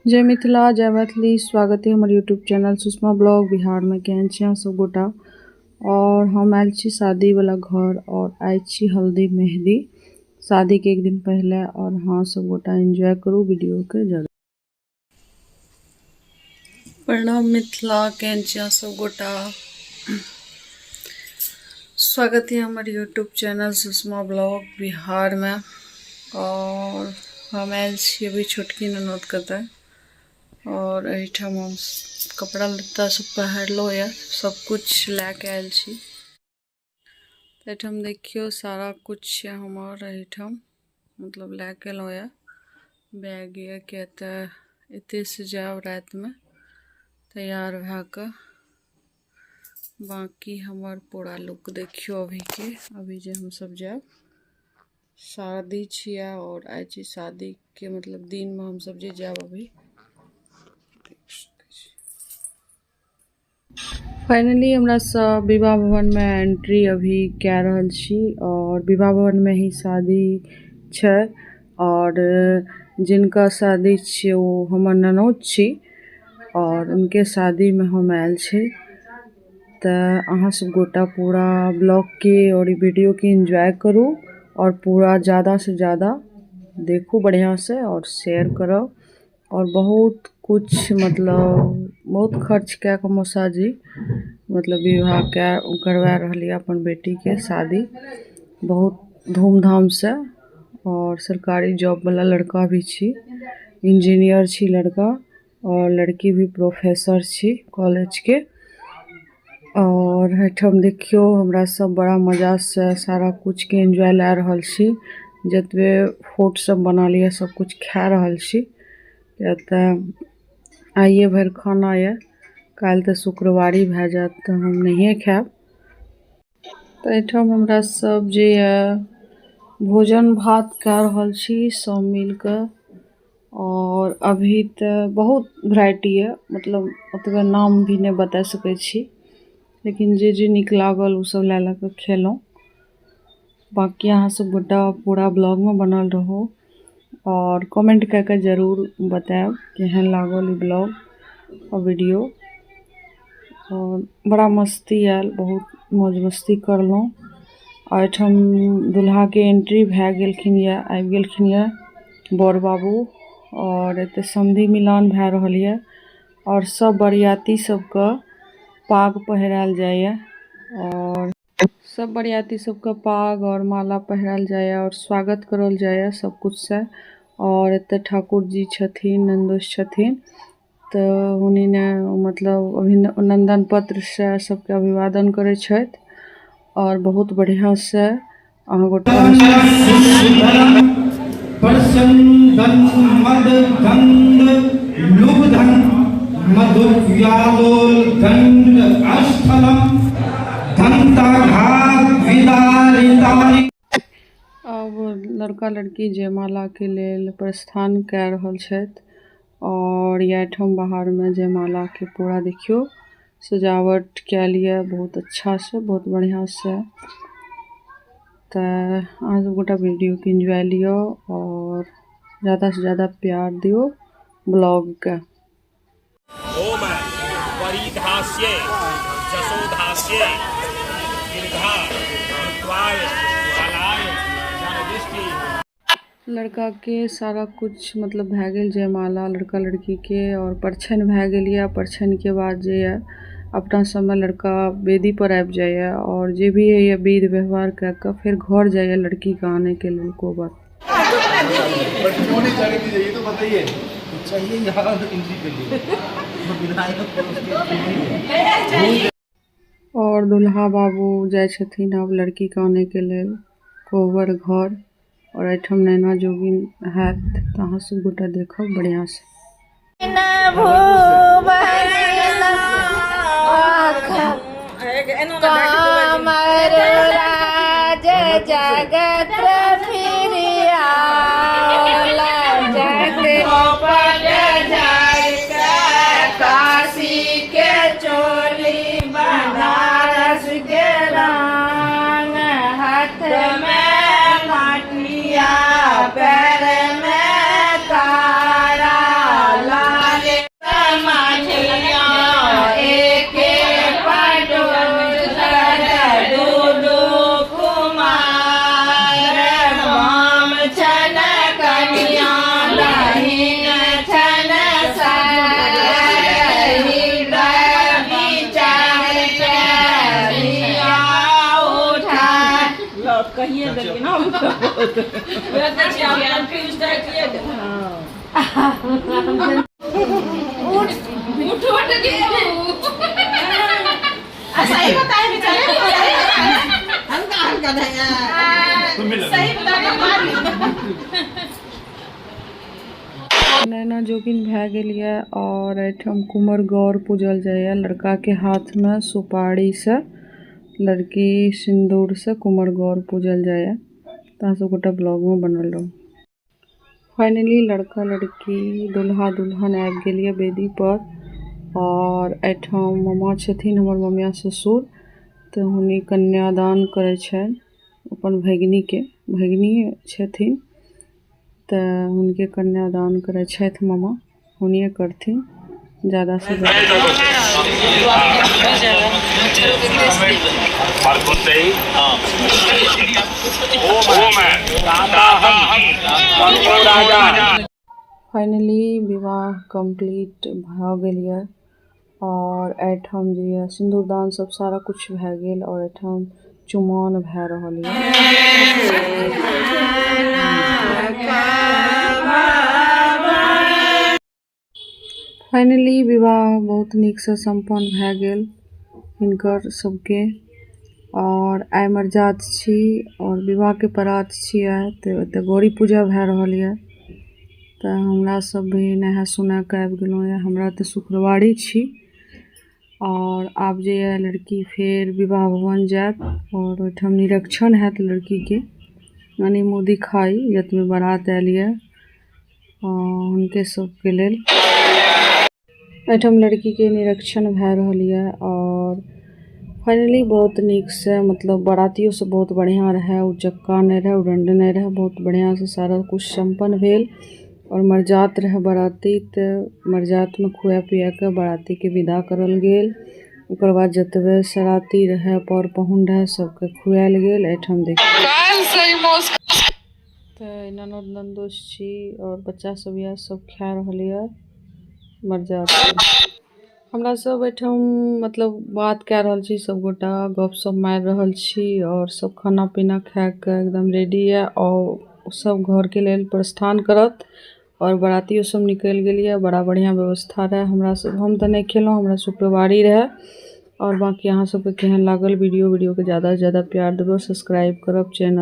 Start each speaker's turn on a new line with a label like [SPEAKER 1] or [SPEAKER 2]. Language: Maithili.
[SPEAKER 1] जय मिथिला जय मैथिली। स्वागत है हमर YouTube channel Sushma blog Bihar में। केहन छी अहाँ सब गोटा? और हम आयल छी शादी वाला घर और आयल छी हल्दी मेहंदी शादी के एक दिन पहले। और हाँ सब गोटा एंजॉय करू वीडियो के जरूर। प्रणाम मिथिला, केहन छी अहाँ सब गोटा? स्वागत है हमर YouTube channel Sushma blog Bihar में। और हम आयल छी अभी छोटकी ननद कतऽ और एहिठाम हम कपड़ा लत्ता सब पहिरलहुँ यऽ, सब कुछ लए के आयल छी। एहिठाम देखियौ सारा कुछ यऽ हमर, एहिठाम मतलब लए के एलहुँ यऽ बैग यऽ, किया तऽ एतयसँ जायब रातिमे तैयार भए कऽ। बाकी हमर पूरा लुक देखियौ अभीके, अभी जे हमसब जायब शादी छियै और आइ छी शादी के मतलब दिन में हमसब जे जायब अभी। फाइनली हमरा सब विवाह भवन में एंट्री अभी कए रहल छी और विवाह भवन में ही शादी छै। और जिनका शादी छियै ओ हमर ननौत छी और उनके शादी में हम आयल छी। तऽ अहाँ सब गोटा पूरा ब्लॉग के और ई वीडियो के एंजॉय करू और पूरा ज़्यादा से ज़्यादा देखू बढ़िया से और शेयर करो। और बहुत कुछ मतलब बहुत खर्च कए कऽ मौसाजी मतलब विवाह कए करवा रहल यऽ अपन बेटी के शादी बहुत धूमधाम से। और सरकारी जॉब वाला लड़का भी छी, इंजीनियर छी लड़का और लड़की भी प्रोफेसर छी कॉलेज के। और एहिठाम देखियो हमरा सब बड़ा मजा से सारा कुछ के एंजॉय ले रहल छी। जतबे फोटो सब बना लिया सब कुछ खा रहल छी। किया तऽ आइए भरि खाना यऽ, काल्हि तऽ शुक्रवारी भए जायत तऽ हम नहिए खायब। तऽ एहिठाम हमरा सब जे यऽ भोजन भात कए रहल छी सब मिलके। और अभी तऽ बहुत वेराइटी यऽ, मतलब ओतबे नाम भी नहि बता सकै छी, लेकिन जे जे नीक लागल ओ सब लए लए कऽ खेलहुँ। बाकी अहाँ सब गोटा पूरा ब्लॉगमे बनल रहू और कमेंट कए कऽ जरूर बतायब केहन लागल ई ब्लॉग और वीडियो। और बड़ा मस्ती आयल, बहुत मौज मस्ती करलहुँ। और एहिठाम दुल्हाके एंट्री भए गेलखिन यऽ, आबि गेलखिन यऽ बर बाबू। और एतऽ समधी मिलान भए रहल यऽ और सब बरियाती सबके पाग पहिरायल जाइए और सब बरियाती सबके पाग और माला पहिरायल जाइए और स्वागत करल जाइए सब कुछ से। और एतऽ ठाकुर जी छथिन, नन्दोस छथिन, तऽ हुनी ने मतलब अभिनंदन पत्र से सबके अभिवादन करै छथि और बहुत बढ़िया से अहाँ गोटा अब लड़का लड़की जयमाला के लेल प्रस्थान कए रहल छथि। और एहिठाम बाहर में जयमाला के पूरा देखियो सजावट कयल ये बहुत अच्छा से, बहुत बढ़िया से। तऽ अहाँ सब गोटा वीडियो के एंजॉय लियो और ज्यादा से ज्यादा प्यार दियो ब्लॉग के।
[SPEAKER 2] ओम परिधास्ये जसोधास्ये दीर्घा ऋत्वाय बालाय जनदृष्टि।
[SPEAKER 1] लड़का के सारा कुछ मतलब भए गेल जयमाला लड़का लड़की के और परछन भए गेल यऽ। परछन के बाद जे यऽ अपना सबमे लड़का वेदी पर आबि जाइए और जे भी होइए विध व्यवहार कए कऽ फेर घर जाइए लड़की के आनै के लेल कोबर।
[SPEAKER 3] क्यों नहीं जाने दीजिए, ये तो बताइए। चाहिए यहाँ एंट्री के लिए। बिना
[SPEAKER 1] और दुल्हा बाबू जाइ छथिन आब लड़की के आनै के लेल कोबर घर। और एहिठाम नैना जोगिन हैत तऽ अहाँ सब गोटा देखब बढ़िया से।
[SPEAKER 4] कमर राज जगत काशी के चोली बनारस के रंग, हाथ में लाठिया पैर में तारा। सही बताए बेचारे। हल्का हल्का सही बताए।
[SPEAKER 1] नैना जोगिन भए गेल यऽ और एहिठाम कुमर गौर पूजल जाइए। लड़का के हाथ में सुपारी से, लड़की सिंदूर से कुमर गौर पूजल जाइए। तऽ अहाँ सब गोटा ब्लॉग में बनल रहू। फाइनली लड़का लड़की दुल्हा दुल्हन आबि गेल यऽ वेदी पर और एहिठाम मामा छथिन हमर ममिया ससुर, तऽ हुनी कन्यादान करै छनि अपन भगिनीके, भगिनी छथिन तऽ हुनके कन्यादान करै छथि मामा, हुनिये करथिन ज्यादा से ज्यादा। फाइनली विवाह कम्प्लीट भऽ गेल यऽ और एहिठाम जे यऽ सिन्दूरदान सब सारा कुछ भए गेल और एहिठाम चुमाओन भए रहल यऽ। फाइनली विवाह बहुत नीकसँ सम्पन्न भए गेल हिनकर सबके और आइ मरजात छी और विवाहके परात छी आइ, तऽ एतऽ गौरी पूजा भए रहल यऽ। तऽ हमरा सब भी नहा सोना कऽ आबि गेलहुँ यऽ, हमरा तऽ शुक्रवारी छी। और आब जे यऽ लड़की फेर विवाह भवन जायत और ओहिठाम निरीक्षण हैत लड़कीके, यानी मुँह दिखाई जतबे बारात आयल यऽ हुनके सबके लेल। एहिठाम लड़कीके निरीक्षण भए रहल यऽ और फाइनली बहुत नीकसँ मतलब बारातियो सब बहुत बढ़िआँ रहै, उचक्का नहि रहै, उदण्ड नहि रहै, बहुत बढ़िआँसँ सारा किछु सम्पन्न भेल। और मरजात रहै बाराती, तऽ मरजातमे खुआ पिया कऽ बारातीके विदा करल गेल। ओकर बाद जतबे सराती रहै, पर पाहुन रहै, सबके खुआएल गेल। एहिठाम देख तऽ ननद ननदोस छी और बच्चा सब यऽ, सब खा रहल यऽ मरजात। हमरा सब एहिठाम मतलब बात कए रहल छी, सब गोटा गपशप मारि रहल छी और सब खाना पीना खाए कऽ एकदम रेडी यऽ और सब घरके लेल प्रस्थान करत और बरातियो सब निकलि गेल यऽ। बड़ा बढ़िआँ व्यवस्था रहै। हमरा सब हम तऽ नहि खेलहुँ, हमरा शुक्रवारी रहै। और बाँकी अहाँ सबके केहन लागल वीडियो, वीडियोके ज्यादासँ ज्यादा प्यार देबै, सब्सक्राइब करब चैनल।